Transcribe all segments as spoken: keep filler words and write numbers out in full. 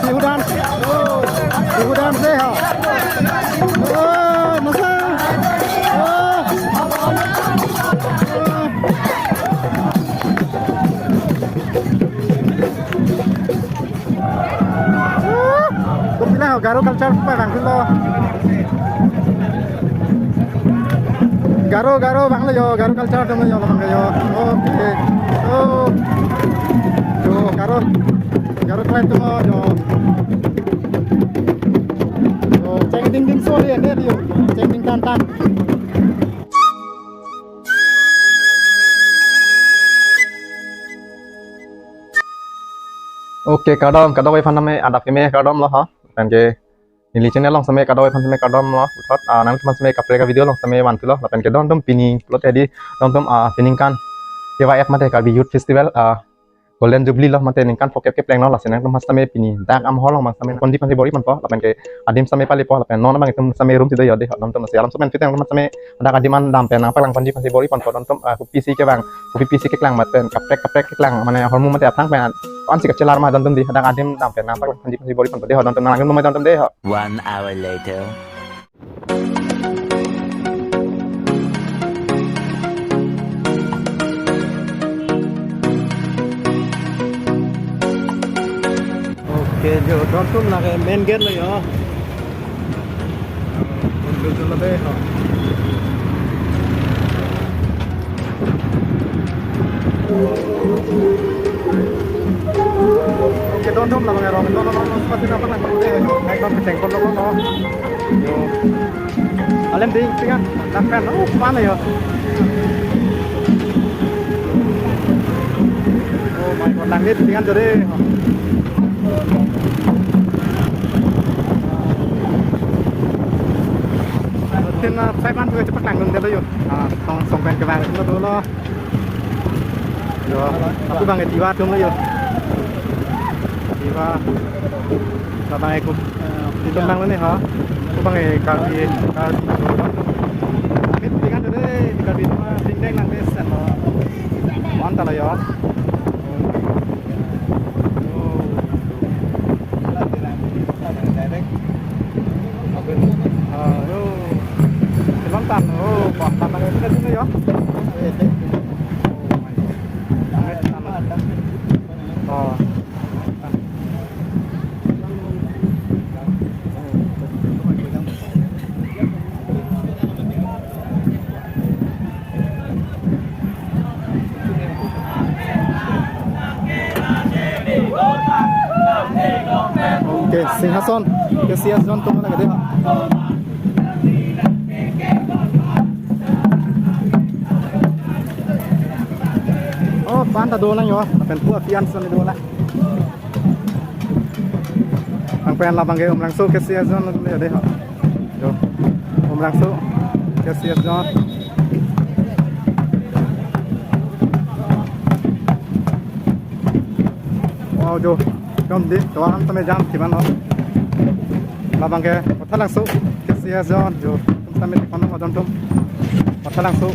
Bihu dance. Oh, Bihu dance dei ha. Oh, masa. Oh. Tum pila ho, Garo culture pa bang lo. Garo, Garo bang lo yo, Garo culture tum lo yo, bang lo yo. Okay. Oh. Yo, Garo. Garo clan tum lo yo. Yo, cheng ding ding so le ne yo. Cheng ding tan tan. Okay, kardom, kadokave aphan tame adap keme kardom lo ha. Lapen ke neli channel along tame kadokave aphan tame kardom lo. Puthot, ah, nangtum aphan tame kaprek avideo along tame vanthulo. Lapen ke don atum pini pulote di don atum, ah, pini ningkan K Y F mate Karbi Youth Festival, ah, Golden Jubilee lo mate ningkan phokep kepleng lo, lasi nangtum aphan tame pini dak amahol along abang tame ponji aphansi bor-i ponpo, lapen ke adim tame palepo, lapen non abang itum tame room si do yo dei, don atum lasi alam sopen fiteng atum tame dak adim an dam pen nangpaklang ponji aphansi bor-i ponpo, don atum, ah, kopi si kevang, kopi pisi keklang mate pen kaprek kaprek keklang, mane ahormu mate aphrang pen ansi kachelar ma don atum dei, dak adim dam pen nangpaklang ponji aphansi bor-i ponpo dei ho, don atum nang langdun bomai don atum dei ho. One hour later. Okay, jo, don atum lake main gate lo yo. Don atum lake, oh. Okay, don atum labang arong, don atum, don atum, pati napa nang pati, eh, nang pati tengkol lo, no. Yo. Alem ding, tingan, dak pen, oh, mana yo? Oh my God, langding, tingan jore. Tin, ah, sai pan tu cepat langding deh lo yo. Ah, song, song pen kevang lo dolo. Yo, aku bang Tiwa atum lo yo. Tiwa. Labang aku. Itum bang lo ne ha. Aku bang Karbi, Karbi. Tapi tinggal deh, di Karbi itu mah dingdeng nang desa lo. Mantap lo yo. Oh. Direct. Ah, yo. Film tan, oh, buat tan, tan, tan, tan, yo. Oh. Okay, Singhason, K C S zone atum lake dei ha. Oh, pan ta dolang yo, pen pu apian son dolang. Nang pen labang ke Umrangso K C S zone lo dei ha. Yo. Umrangso K C S zone. Wow, jo. Jam dei, tovar tame jam kiman lo. Labang ke Patharlangso K C S zone, jo. Tame di kono don atum. Patharlangso.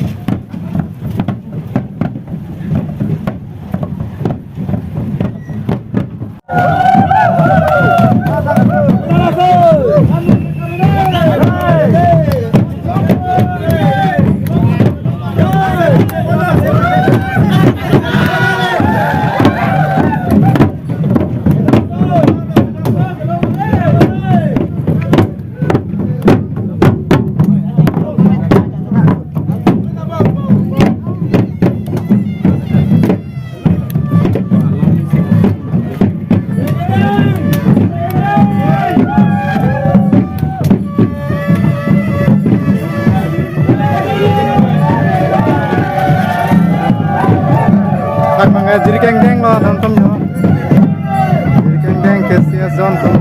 Bang, bang, eh, jiri kengkeng lo, nonton lo. Jiri kengkeng K C S zone atum.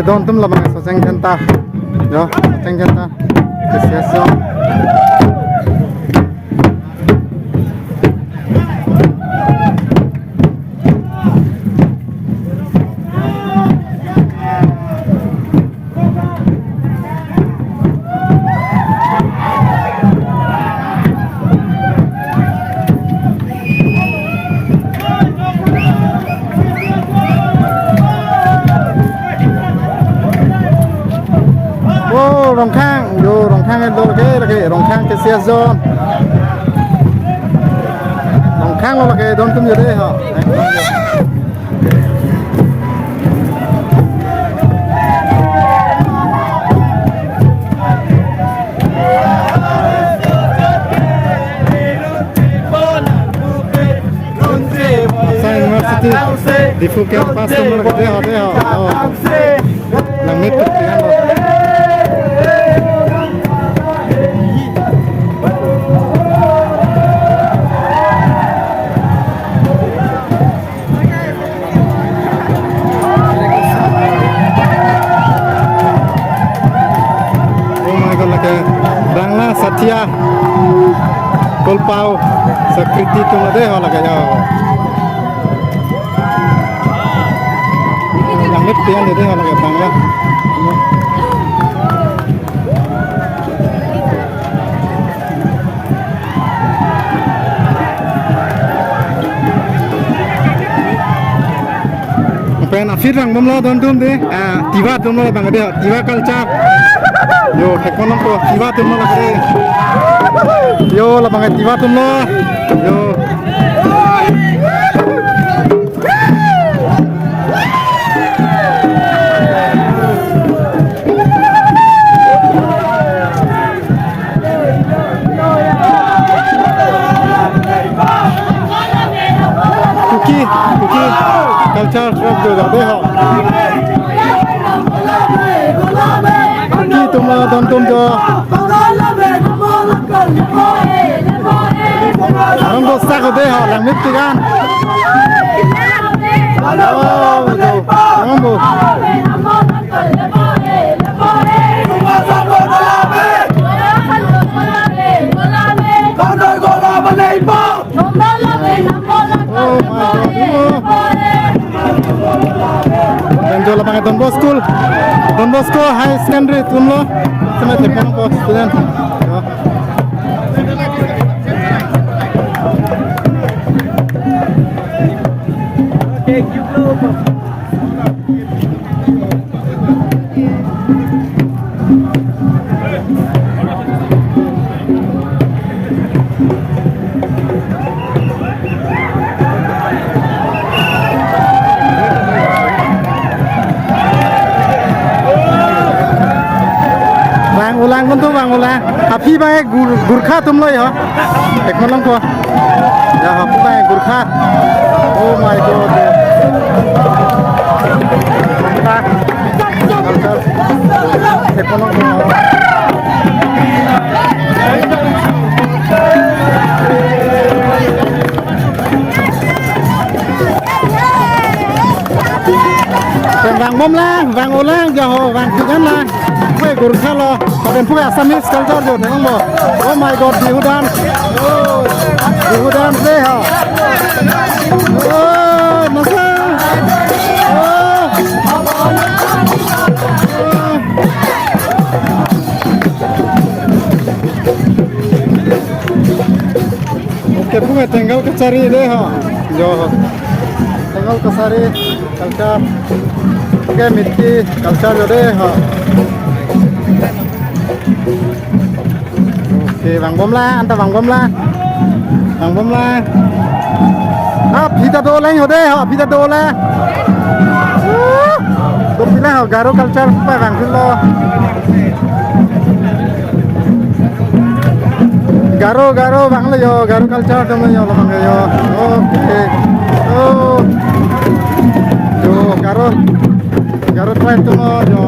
Don atum labang Socheng Dhenta. Yo, Socheng Dhenta. K C S zone. Oh, Rongkhang, yo, Rongkhang lo lake, lake, Rongkhang K C S zone. Rongkhang lo lake, don atum yo de ho. Assam University, Diphu campus atum lo lake, de ho, de ho. Oh. Langmepik tigan lo. Oh my God, lake Bangla Satya Kolpao Sakriti atum lo de ho lake yo. Langmepik tigan lo de ho lake Bangla. Pen aphi vang bomlo don atum de, ah, Tiwa atum lo bang de, Tiwa culture. Yo, thekponlongpo, Tiwa atum lo lake de. Yo, labang Tiwa atum lo. Yo. Kuki, Kuki culture club jo jate ho. Kuki atum lo don atum jo. Arong dosak de ho, langmepik tigan. Oh, jo. Arong bo. Oh my God. Pen jo labang Don Bosco School. Don Bosco High Secondary atum lo. Sema thekponpo student. Yo. Vang-olang kontu vang-olang. Aphi bang Gur-, Gurkha atum lo ho. Thekponlongpo. Ya, aphi bang Gurkha. Oh my God. Gurkha. Thekponlongpo. Pen vang bomlang, vang-olang, jaho, vang tigan lang. Pu Gurkha lo, pen pu Assamese culture jo, thekponpo. Oh my God, Bihu dance. Oh, Bihu dance de ho. Oh, masa. Oh. Okay, pu Thengal Kachari de ho. Jo. Thengal Kachari culture. Okay, Mithi culture jo de ho. Okay, vang bomlang, anta vang bomlang. Vang bomlang. Ah, aphi ta dolang ho de ho, aphi ta dolang. Uh, dopik lang ho, Garo culture pa vangpinlo. Garo, Garo, vanglo yo, Garo culture atum lo yo, labang yo. Okay. Oh. Yo, Garo. Garo tribe atum lo yo.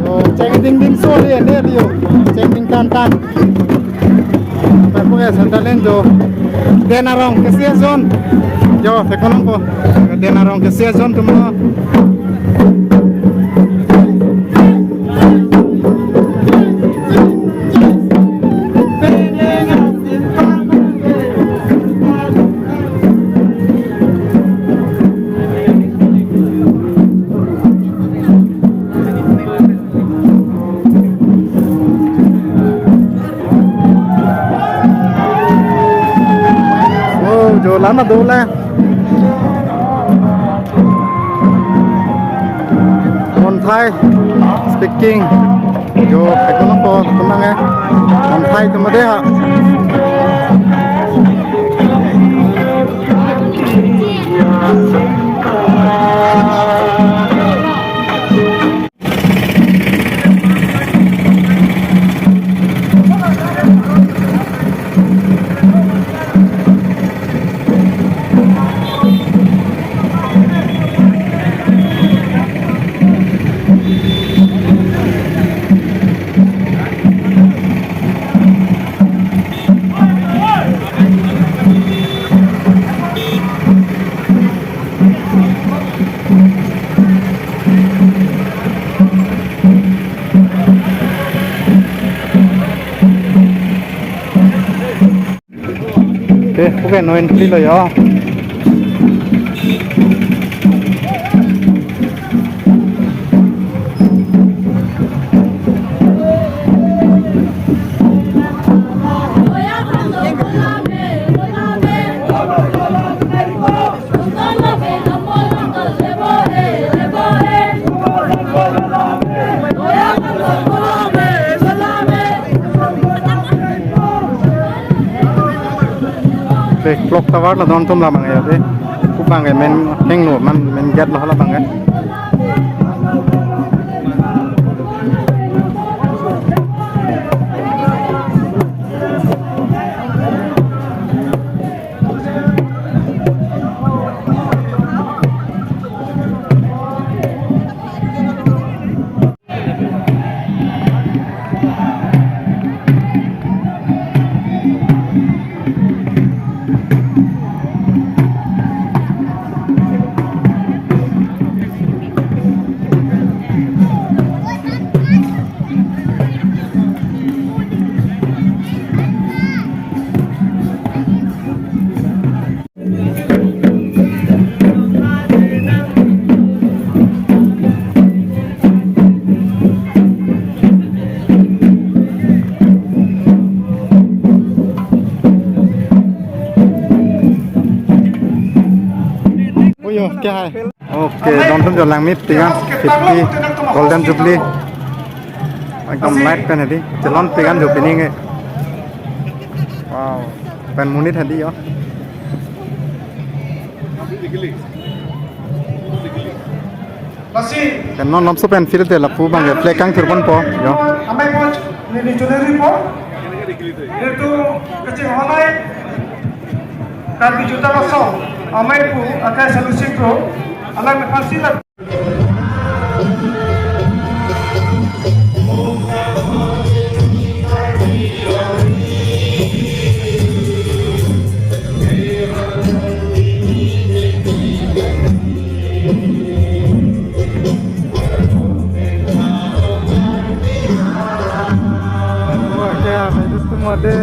Yo, cheng ding ding so le ne yo. Cheng ding tan tan. Pen pu Central Line jo. Den arong, K C S zone. Jo, theklongpo. Den arong ke sia jon tum lo. Oh, jo lama dole. Mon Thai speaking. Jo, theklongpo, tum abang ke. Mon Thai tum mate ha. Oke, oke, no entry lo ya. Te clock tower la don atum labang ya te. Pu abang ke main hang lo, man main gate lo labang ke. Oyo, kya hai? Okay, don atum jo langmepik an, fifty Golden Jubilee. Ekdom light pen hedi, chelonpik an jo pining ke. Wow, pen monit hedi yo. Lasi. Pen non nomso pen field te lapu abang ke flag kangthir ponpo yo. Amei apot, neli chunari apot. Nelitum kachinghon ai. Karbi Juta Asong, amei pu, akai Salu Singh Kro, alangliphan si la. Oke, habis itu mode.